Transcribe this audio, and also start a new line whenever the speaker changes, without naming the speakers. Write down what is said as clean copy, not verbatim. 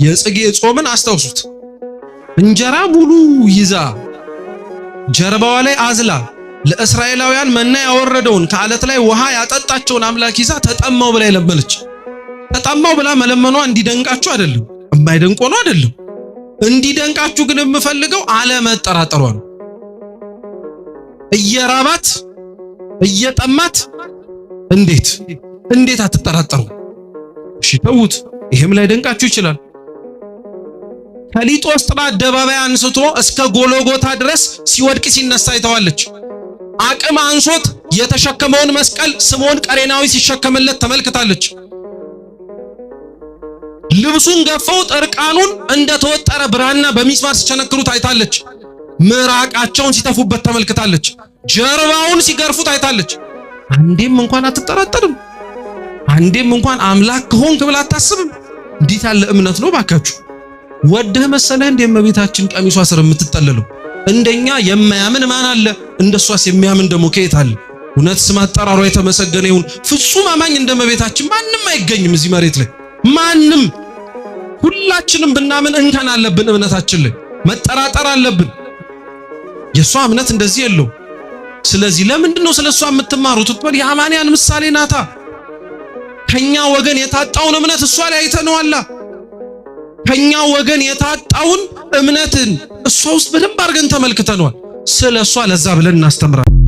የጽጌ ጾምን አስታውሱት። እንጀራ ሙሉ ይዛ ጀርባዋ ላይ አዝላ ለእስራኤላውያን መና ያወረደውን ከአለት ላይ ውሃ ያጠጣቸውን አምላክ ይዛ ተጠማው ብላ የለመነች። ተጠማው ብላ መለመኗ እንዲደንቃችሁ አይደለም፣ የማይደንቅ ሆኖ አይደለም። እንዲደንቃችሁ ግን የምፈልገው አለመጠራጠሯ ነው። እየራባት እየጠማት እንዴት እንዴት አትጠራጠሩ? እሺ ተዉት፣ ይሄም ላይ ደንቃችሁ ይችላል። ከሊጦስጥራ አደባባይ አንስቶ እስከ ጎሎጎታ ድረስ ሲወድቅ ሲነሳ አይተዋለች። አቅም አንሶት የተሸከመውን መስቀል ስምዖን ቀሬናዊ ሲሸከምለት ተመልክታለች። ልብሱን ገፈው እርቃኑን እንደተወጠረ ብራና በሚስማር ሲቸነክሩት አይታለች። ምራቃቸውን ሲተፉበት ተመልክታለች። ጀርባውን ሲገርፉት አይታለች። አንዴም እንኳን አትጠራጠርም። አንዴም እንኳን አምላክ ከሆንክ ብላ አታስብም። እንዴት ያለ እምነት ነው ባካችሁ! ወደህ መሰለህ እንደ እመቤታችን ቀሚሷ ስር የምትጠለለው? እንደኛ የማያምን ማን አለ? እንደሷስ የሚያምን ደግሞ ከየት አለ? እውነት ስም አጠራሯ የተመሰገነ ይሁን። ፍጹም አማኝ እንደ እመቤታችን ማንም አይገኝም እዚህ መሬት ላይ ማንም። ሁላችንም ብናምን እንከን አለብን፣ እምነታችን ላይ መጠራጠር አለብን። የእሷ እምነት እንደዚህ የለው። ስለዚህ ለምንድን ነው ስለ እሷ የምትማሩት? ትበል የአማንያን ምሳሌ ናታ። ከኛ ወገን የታጣውን እምነት እሷ ላይ አይተነዋላ። ከኛ ወገን የታጣውን እምነትን እሷ ውስጥ በደንብ አድርገን ተመልክተነዋል። ስለ እሷ ለዛ ብለን እናስተምራለን።